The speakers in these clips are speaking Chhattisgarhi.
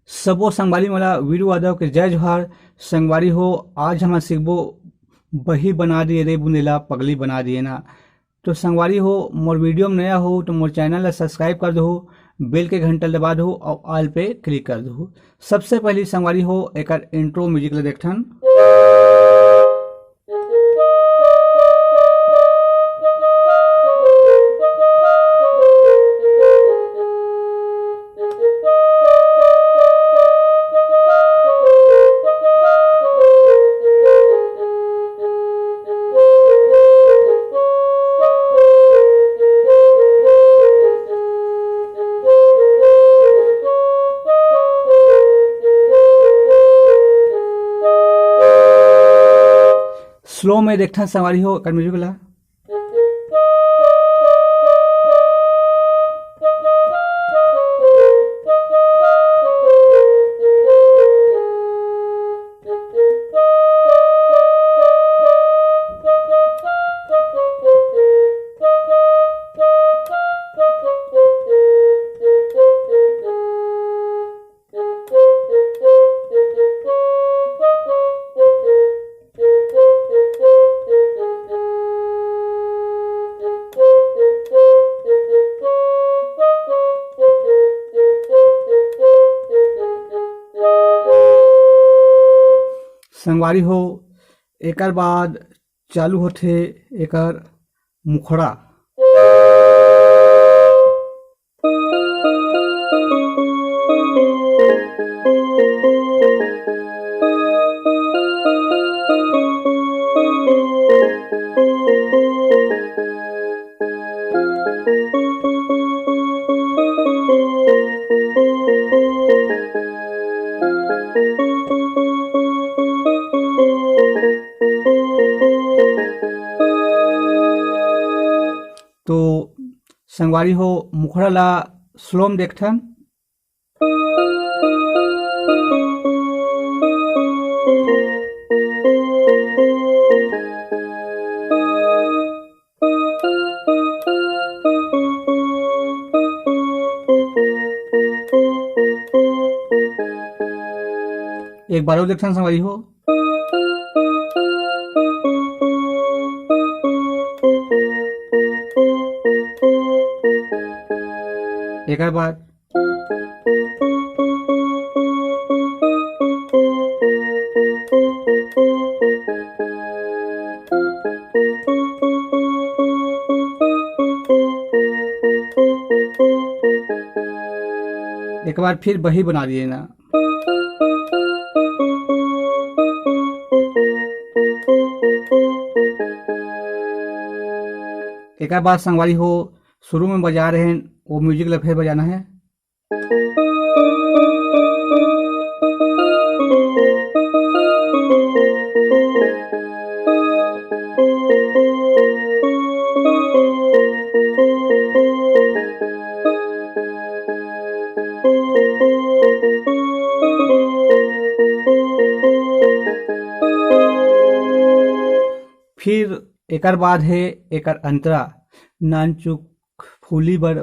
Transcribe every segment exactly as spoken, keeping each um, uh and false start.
सबो संगवारी मन ला वीरू यादव के जय जोहार। संगवारी हो, आज हमन सीखबो बही बना दिए रे बुंदेला पगली बना दिए ना। तो संगवारी हो, मोर वीडियो में नया हो तो मोर चैनल ला सब्सक्राइब कर दो, बेल के घंटा दबा दो और ऑल पे क्लिक कर दो। सबसे पहली संगवारी हो, एकर इंट्रो म्यूजिक ला देखथन। स्लो में देखथन संगवारी हो एकर म्यूजिक ला। संगवारी हो, एकर बाद चालू होथे एकर मुखड़ा। तो संगवारी हो, मुखड़ा ला स्लो में देखथन। एक बार और देखथन संगवारी हो। एकर बाद एक बार फिर बही बना दिए ना। एकर बाद संगवारी हो, शुरू में बजा रहे हैं, वो म्यूजिक ला फिर बजाना है। फिर एकर बाद हे एकर अंतरा, नानचुक फूली बर,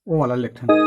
वो वाला लेथन।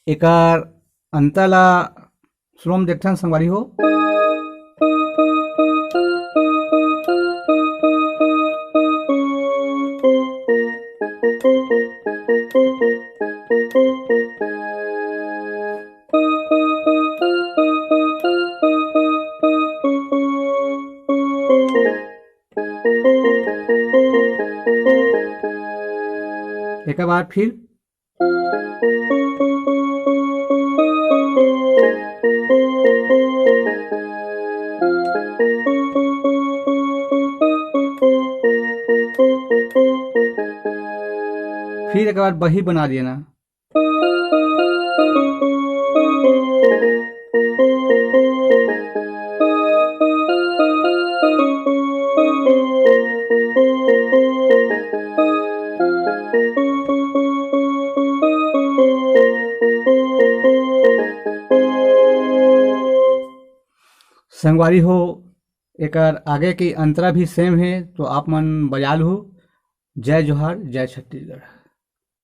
एकर अंतर ला स्लो में देखथन संगवारी हो। एकर बाद फिर फिर एकर बाद बही बना देना। संगवारी हो, एकर आगे के अंतरा भी सेम हे, तो आप मन बजा लू। जय जोहार, जय छत्तीसगढ़।